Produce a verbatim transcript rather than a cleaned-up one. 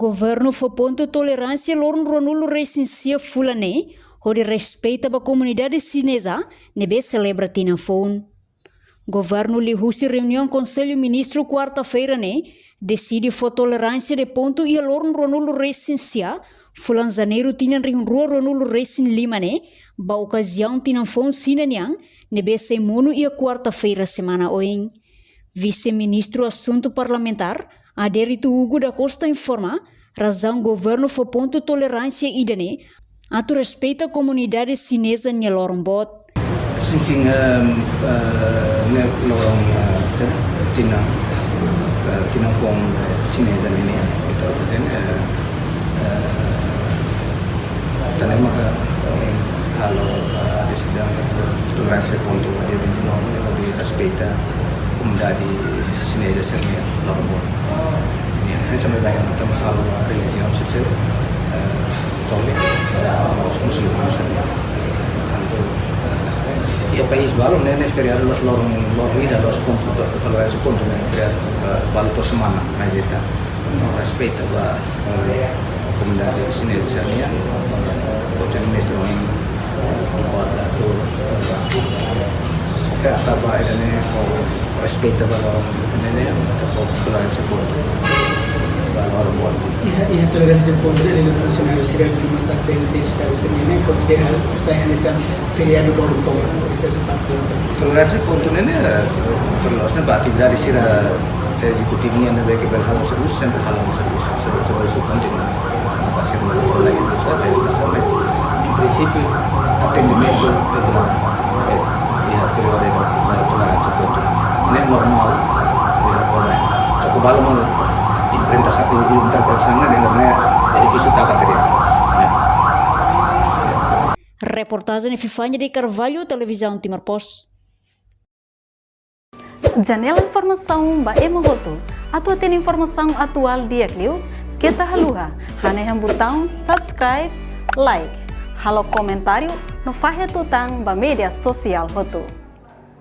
Governu fó pontu toleránsia loron ruanulu resin sia fulan ne'e, hodi respeita ba komunidade xineza ne'ebé selebra tinan foun. Governu liuhusi reuniaun Konsellu Ministru kuarta-feira ne'e, deside fó toleránsia de pontu iha loron ruanulu resin sia, fulan Janeiru tinan rihun rua ruanulu resin lima ne'e, ba okaziaun tinan foun Xina nian, ne'ebé sei monu iha kuarta-feira semana oin. Vise-Ministru Asuntu Parlamentár, Adérito Hugo da Costa informa, razaun governu fó pontu toleránsia ida-ne'e, atu respeita komunidade xineza nia loron boot. Sin, sin, ehm, eh, ne'e loron, eh, se-, tinan, eh, tinan foun, eh, xineza nian, eh, entaun, eh, eh, ita-nia maka, eh, halo, eh, desizaun atu toleránsia pontu dia vinte e nove, hodi respeita komunidade xineza sira-nia loron boot. Ya, ne'e sampai banyak tentang masalah religion sira, eh, Katolik, eh, Muslim sira. Tantu, eh, iha país balu ne'e, ne'e feriadu la'ós loron, loron ida la'ós pontu to-, toleránsia pontu ne'e feriadu, eh, balu to'o semana, mais ita. No respeita ba, eh, komunidade xineza sira-nian, Konsellu Ministru ohin konkorda atu, eh, oferta ba ida-ne'e, ho respeita ba loron ne'e, ho toleránsia pontu ba loron boot. Iha, iha toleránsia pontu ne'e, funsionáriu sira ke masa sem ter estado sem nem considera sai hanesan feriadu loron tomak, ese es parte. Toleránsia pontu ne'e, eh, terus ne'e ba atividade sira ezekutivu nian ne'ebé ke bele halo servisu, sempre halo servisu, servisu, servisu kontinua. Ba sira ne'ebé lagi bisa, lagi bisa, mas, em princípio, atendimentu, tenke la, eh, iha períodu de toleránsia pontu. Ne'e normál, iha korai. Só ke balu mak implementasaun, interpretasaun ne'e, ne'e, ne'e, edifísiu taka tadi. Ya. Reportajen Epifania de Carvalho, Televizaun Timor Post. Janela informasaun ba ema hotu. Atu hatene informasaun atuál di'ak liu, keta haluha hanehan butaun subscribe, like, halo komentáriu no fahe tutan ba média sosiál hotu.